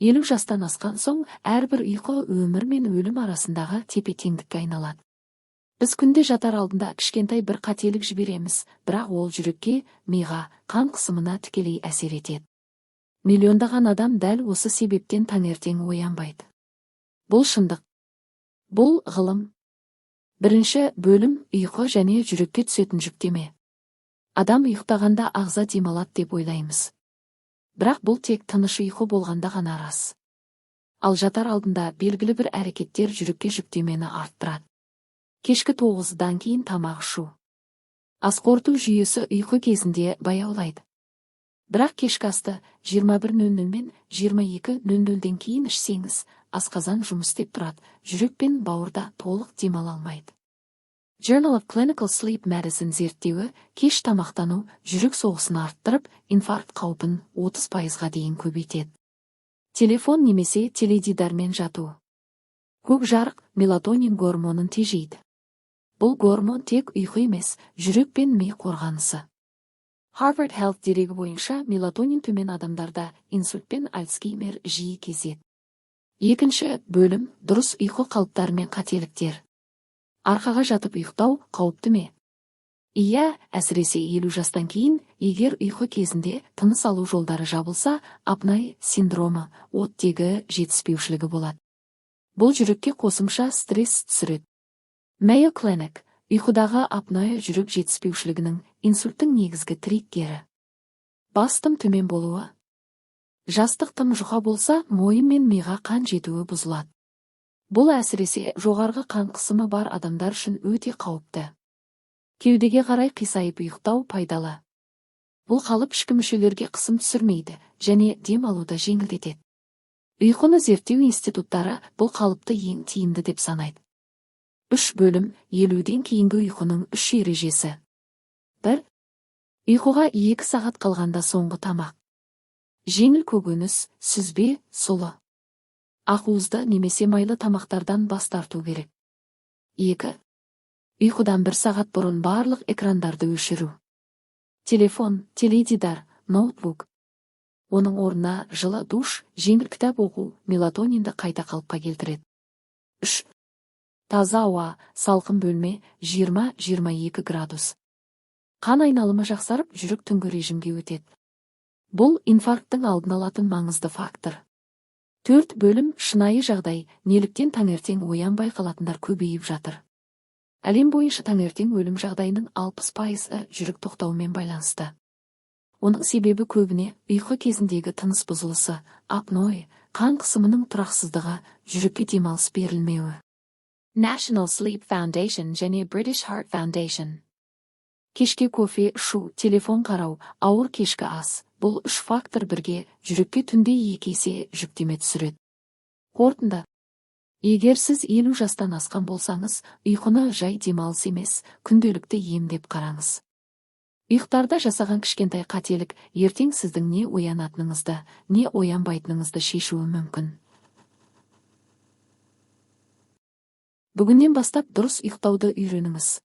50 жастан асқан соң әрбір ұйқы өмір мен өлім арасындағы тепе-теңдікке айналады. Біз күнде жатар алдында кішкентай бір қателік жібереміз, бірақ ол жүрекке, миға, қан қысымына тікелей әсер етеді. Миллиондаған адам дәл осы себептен таңертең оянбайды. Бұл шындық. Бұл ғылым. Бірінші бөлім: ұйқы және жүрекке түсетін жүктеме. Адам ұйықтағанда ағза демалады деп ойлаймыз. Бірақ бұл тек тыныш ұйқы болғанда ғана рас. Ал жатар алдында белгілі бір әрекеттер жүрекке жүктемені арттырады. Кешкі 9-дан кейін тамақ ішу. Ас қорыту жүйесі ұйқы кезінде баяулайды. Бірақ кешкі асты 21:00 мен 22:00-ден кейін ішсеңіз, асқазан жұмыс істеп тұрады, жүрек пен бауырда толық демала алмайды. Journal of Clinical Sleep Medicine зерттеуі: кеш тамақтану жүрек соғысын арттырып, инфаркт қаупін 30%-ға дейін көбейтеді. Телефон немесе теледидармен жату. Көк жарық мелатонин гормонын тежейді. Бұл гормон тек ұйқы емес, жүрек пен ми қорғанысы. Harvard Health дерегі бойынша, мелатонин төмен адамдарда инсульт пен Альцгеймер жиі кезеді. Екінші бөлім: дұрыс ұйқы қалыптары мен қателіктер. Арқаға жатып ұйықтау қауіпті ме? Иә, әсіресе 50 жастан кейін. Егер ұйқы кезінде тыныс алу жолдары жабылса, апноэ синдромы, оттегі жетіспеушілігі болады. Бұл жүрекке қосымша стресс түсіреді. Mayo Clinic: ұйқыдағы апноэ жүрек жетіспеушілігінің, инсульттің негізгі триггері. Бас тым төмен болуы. Жастық тым жұқа болса, мойын мен миға қан жетуі бұзылады. Бұл әсіресе жоғарғы қан қысымы бар адамдар үшін өте қауіпті. Кеудеге қарай қисайып ұйықтау пайдалы. Бұл қалып ішкі мүшелерге қысым түсірмейді және дем алуды жеңілдетеді. Ұйқыны зерттеу институттары бұл қалыпты ең тиімді деп санайды. Үш бөлім: 50-ден кейінгі ұйқының үш ережесі. Бір: ұйқыға 2 сағат қалғанда соңғы тамақ. Жеңіл көкөніс, сүзбе, сұлы. Ақуызды немесе майлы тамақтардан бас тарту керек. Екі: ұйқыдан бір сағат бұрын барлық экрандарды өшіру. Телефон, теледидар, ноутбук. Оның орнына жылы душ, жеңіл кітап оқу мелатонинді қайта қалыпқа келтіреді. Үш: таза ауа, салқын бөлме, 20-22 градус. Қан айналымы жақсарып, жүрек түнгі режимге өтеді. Бұл инфаркттың алдын алатын маңызды фактор. Төрт бөлім: шынайы жағдай, неліктен таңертең оянбай қалатындар көбейіп жатыр? Әлем бойынша таңертең өлім жағдайының 60%-ы жүрек тоқтауымен байланысты. Оның себебі көбіне ұйқы кезіндегі тыныс бұзылысы, апноэ, қан қысымының тұрақсыздығы, жүрекке демалыс берілмеуі. National Sleep Foundation және British Heart Foundation. Кешке кофе ішу, телефон қарау, ауыр кешкі ас – бұл үш фактор бірге жүрекке түнде екі есе жүктеме түсіреді. Қорытынды: егер сіз 50 жастан асқан болсаңыз, ұйқыны жай демалыс емес, күнделікті ем деп қараңыз. Ұйықтарда жасаған кішкентай қателік ертең сіздің не оянатыныңызды, не оянбайтыныңызды шешуі мүмкін. Бүгіннен бастап дұрыс ұйықтауды үйреніңіз.